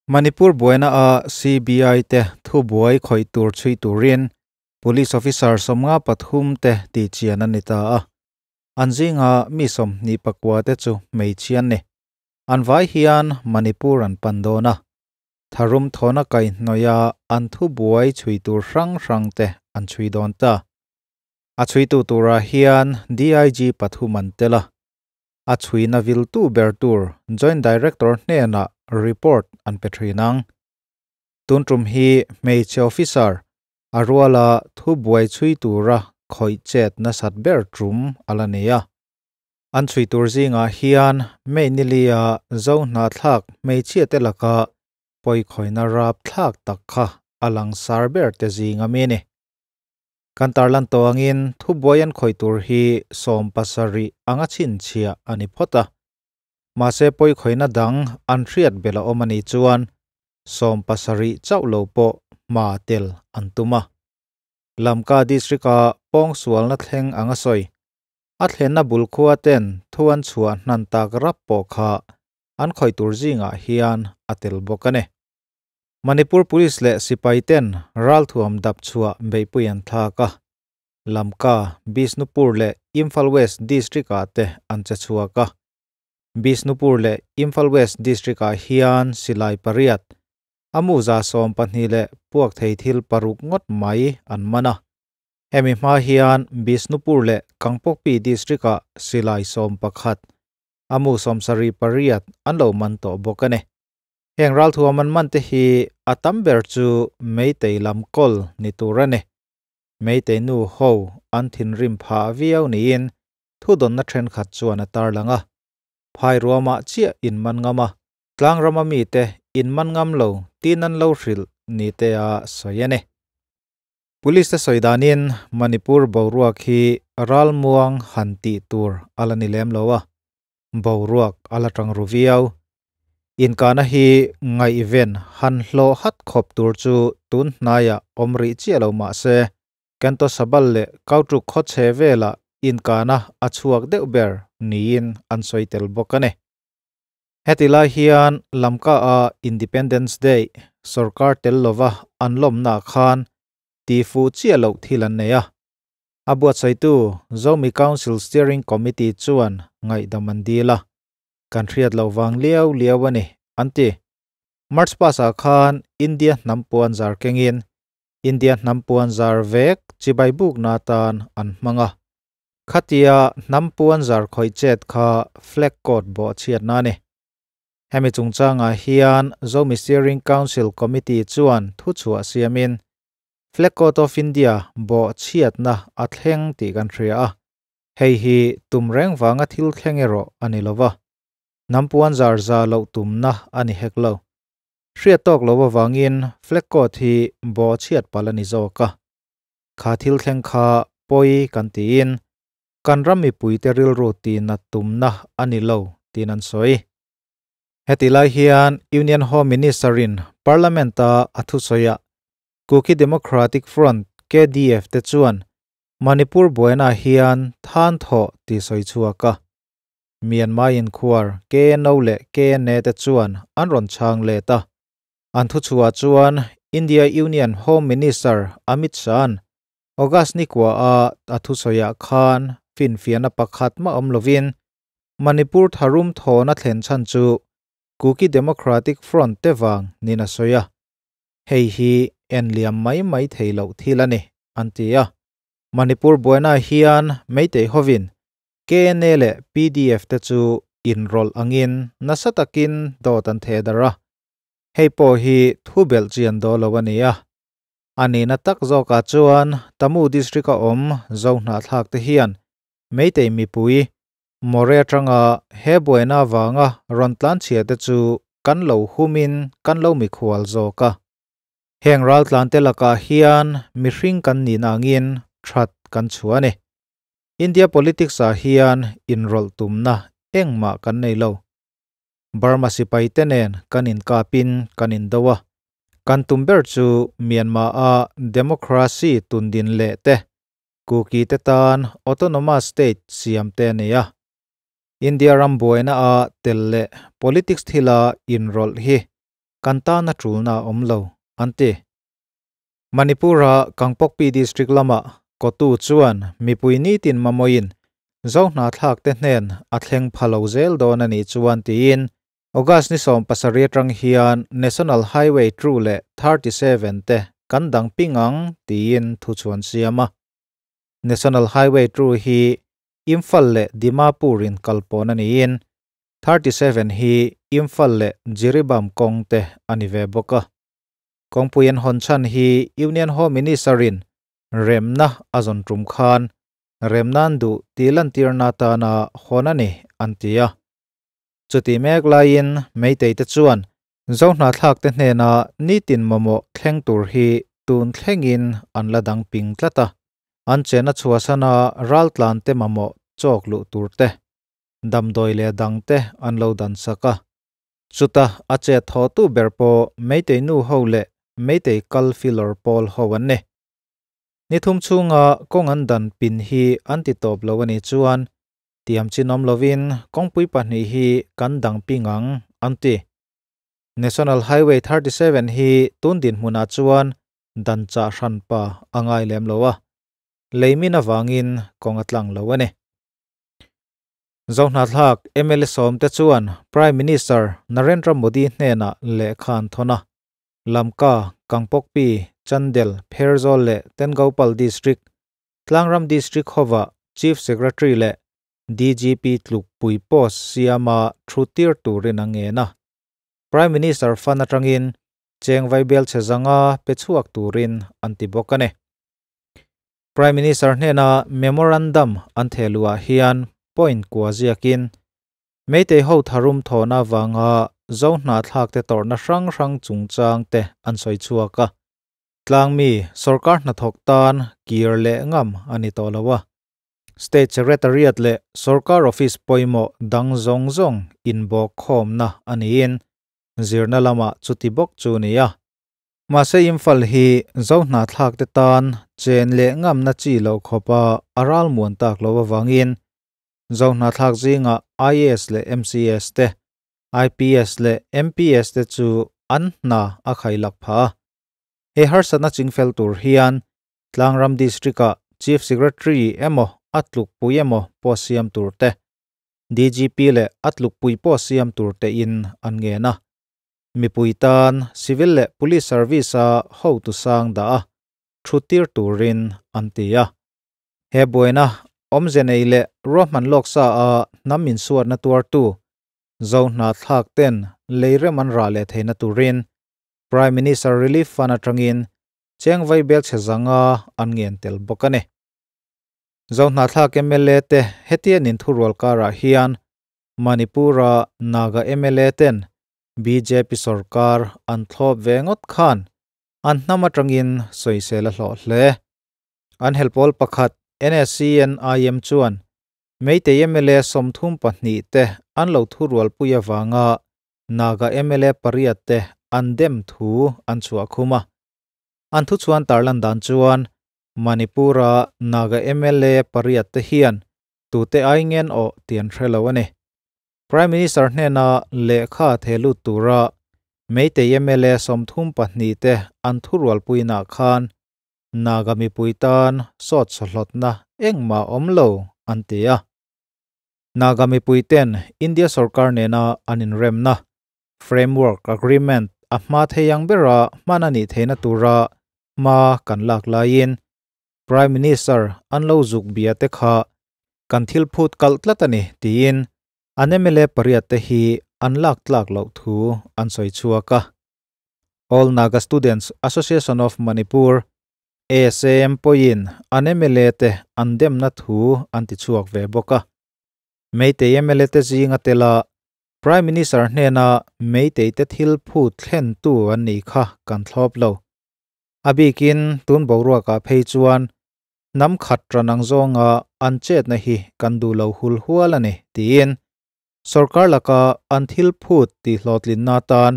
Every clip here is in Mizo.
Manipur buaina a CBI te thubuai khawih tur chhui turin Police officer 53 te tihchian an ni ta a, an zinga mi 24 te chu hmeichhia an ni. An vai hian Manipur an pan dawn a, tharum thawna kaihhnawih a an thubuai chhui tur hrang hrang te an chhui dawn ta. A chhuitu turah hian DIG pathum an tel a, a chhuina viltu ber tur Joint Director hnenah report an pe thin ang. Tun tum hi hmeichhe officer a ruala thubuai chhui tura khawih chet nasat ber tum a la nei a. An chhui tur zingah hian May nilia zo hnahthlak hmeichhia te laka pawikhawina rap thlak tak kha a langsar ber te zinga mi a ni. Kan tarlan tawh angin thubuai an khawih tur hi 70 anga chhinchhiah a ni phawt a. Mahse pawikhawina dang an hriat belh a awm a nih chuan 70 chauh lo pawh hma tel an tum a. Lamka District-a pawngsualna thleng anga sawi, a thlenna bul khua ten thu an chhuah hnan tak rap pawh kha an khawih tur zingah hian a tel bawk a ni. Manipur Police leh sipai ten ralthuam dap chhuah beihpui an thlak a, Lamka, Bishnupur leh Imphal West District-ah te an che chhuak a. Bishnupur leh Imphal West District-ah hian silai pariat, a mu 12 leh puak thei thil paruk ngawt mai an man a. Hemi hma hian Bishnupur leh Kangpokpi District-ah silai 11, a mu 78 an lo man tawh bawk a ni. Heng ralthuam an man te hi a tam ber chu Meitei lam kawl ni tur a ni. Meitei nu ho an thinrim phah viau niin thudawnna thenkhat chuan a tarlang a. Phai ruamah chiah in man ngam a, tlang rama mite in man ngam lo tin an lo hrilh ni te a sawi a ni. Police te sawi danin Manipur boruak hi ralmuang han tih tur a la ni lem lo a, boruak a la tang ru viau. Inkahna hi ngaihven han hlawh hat khawp tur chu tun hnaiah awm rih chiah lo mah se, Kento Sabal leh Kautuk khawchhe vela inkahna a chhuak deuh ber niin an sawi tel bawk a ni. Heti lai hian Lamka a Independence Day sorkar tel lova an lawmna khan ti fu chiah loh thil an nei a. A buatsawitu Zomi Council Steering Committee chuan ngaihdam an dil a, kan hriat loh vang liau liau a ni, an ti. March pasa khan India hnam puan zar kengin India hnam puan zar vek chibai buk na tan an hmanga. Khatia hnam puan zar khawih chet kha flag code bo chhiat na ni. Hemi chungchanga hian Zomi Steering Council Committee chuan thu chhuah siamin Flag Code of India bo chhiat na a thleng tih kan hria a. Hei hi tum reng wanga thil thleng erawh a ni lova. Hnam puan zar za loh tumna a ni hek lo. Hriat tawk lo awangin flag code hi bo chhiat pal a ni zawk a. Kha thil thleng kha pawi kan tiin kan ram mipui te rilru tina tumna a ni lo tin an sawi. Heti lai hian Union Home Minister in Parliament a a thusawi a Kuki Democratic Front KDF te chuan Manipur buaina hian than thaw ti sawi chhuak a. Myanmar in khuar KNO leh KNA te chuan an rawn chhang let a. An thu chhuah chuan India Union Home Minister Amit Shah August ni kwa a a thusawi ah khan finfiahna pakhat ma awm lovin Manipur tharum thawna thlen chhan chu Kuki Democratic Front te wang nin a sawi a. Hei hi en liam mai mai thei loh thil a ni, an ti a. Manipur buaina hian Meitei hovin KNA leh PDF te chu inrawlh angin nasa takin dawt an theh dar a. Hei pawh hi thu belh chian daw lo a ni a. Ani na tak zawkah chuan Tamu District a awm zo hnahthlak te hian Meitei mipui More atanga he buaina wanga rawn tlan chhia te chu kan lo humin kan lo mikhual zawk a. Heng ral tlan te lakah hian mihring kan ni nangin that kan chu a ni. India politics ah hian inrawlh tumna engmah kan nei lo. Burma sipai te nen kan inkapin kan indo a. Kan tum ber chu Myanmar a democracy tundin leh te Kuki te tan autonomous state siam te a ni a. India ram buaina a tel leh politics thila inrawlh hi. kan tana tulna awm lo, an ti. Manipur-a Kangpokpi district lama kotu chuan mipui nitin mamawhin Zohnahthlak te hnen a thleng pha lo zel dawn a nih chuan tiin August ni 17 atang hian National Highway 2 leh 37 te kan dang ping ang tiin thu chuan siam a. National Highway 2 hi Imphal leh Dimapur in kalpawn a niin 37 hi Imphal leh Jiribam kawng te a ni ve bawk a. Kawngpui an hawn chhan hi Union Home Minister-in remna a zawn tum khan remna an duh tih lantirna atana hawn a ni an ti a. Chutih mek laiin Meitei te chuan Zohnahthlak te hnena nitin mamawh thleng tur hi tun thlengin an la dang ping tlat a. An chena chhuahsana raltlan te mamawh chawk luh tur te, damdawi leh dang te an lo dan sak a. Chuta a chet thawhtu ber pawh Meitei nu ho leh Meitei kal filawr pawl ho an ni. Ni thum chhunga kawng an dan pin hi an ti tawp lo a nih chuan tiam chin awm lovin kawngpui pahnih hi kan dang ping ang, an ti. National Highway 37 hi tun dinhmunah chuan dan chah hranpa a ngai lem lo a, lei min avangin kawng a tlang lo a ni. Zohnahthlak mla sawmte chuan Prime Minister Narendra Modi hnenah lehkha an thawn a. Lamka, Kangpokpi, Chandel, Pherzawl leh Tengopal District, Tlangram District hova Chief Secretary leh DGP tlukpui post siama thu tir turin a ngen a. Prime Minister fund atangin cheng vaibel chhe zanga pe chhuak turin an ti bawk a ni. Prime Minister hnena memorandum an thehluah hian point kua ziakin Meitei ho tharum thawhna avanga Zo hnahthlak te tawrhna hrang hrang chungchang te an sawi chhuak a. Tlangmi sorkar hnathawk tan kir leh ngam a ni tawh lo a. State Secretariat leh sorkar office pawimawh dang zawng zawng inbawk khawmna a niin zirna lamah chuti bawk chu a ni a. Mahse Imphal hi Zo hnahthlak te tan chen leh ngamna chi loh khawpa a ralmuan tak loh avangin Zo hnahthlak zingah IAS leh MCS te, IPS leh MPS te chu an hna a khailak phah a. He harsatna chingfel tur hian Tlangram District-ah Chief Secretary emaw a tlukpui emaw pawh siam tur te, DGP leh a tlukpui pawh siam tur tein an ngen a. Mipui tan Civil leh Police Service-a hotu sang dah a, thuttir turin an ti a. He buaina awmze nei leh ruahman lawk sa a hnam insuatna tuartu Zohnahthlak ten lei rem an rah leh theihna turin Prime Minister Relief Fund atangin cheng vaibel chhe zanga an ngen tel bawk a ni. Zohnahthlak mla te hetian inthurual karah hian Manipur-a Naga mla ten bjp sorkar an thlawp ve ngawt khan an hnam atangin sawisel a hlawh hle. An helpawl pakhat NSCN-IM chuan Meitei mla 32 te an lo thurualpui avanga Naga mla pariat te an dem thu an chhuah khum a. An thuchhuan tarlan dan chuan Manipur-a Naga mla pariat te hian tute ai ngen aw tih an hre lo a ni. Prime Minister hnena lehkha the lut tura Meitei mla 32 te an thurualpuinaah khan Naga mipui tan sawt sawhlawtna engmah awm lo an ti a. Naga mipui ten India sorkar nena an inremna, Framework Agreement, a hma thei ang bera hman a nih theihna tura hma kan lak laiin Prime Minister an lo zuk bia te kha kan thil phut kalh tlat a ni tiin an mla pariat te hi an lak tlak loh thu an sawi chhuak a. All Naga Students Association of Manipur, ASAM, pawhin an mla te an demna thu an ti chhuak ve bawk a. Meitei mla te zinga tela Prime Minister hnena Meitei te thil phut thlentu an nih kha kan thlawp lo. A bikin tun boruakah phei chuan hnam khat ran ang zawnga an chetna hi kan duh lo hul hual a ni tiin sorkar laka an thil phut tihhlawhtlinna atan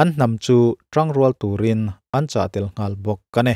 an hnam chu tangrual turin an chah tel nghal bawk a ni.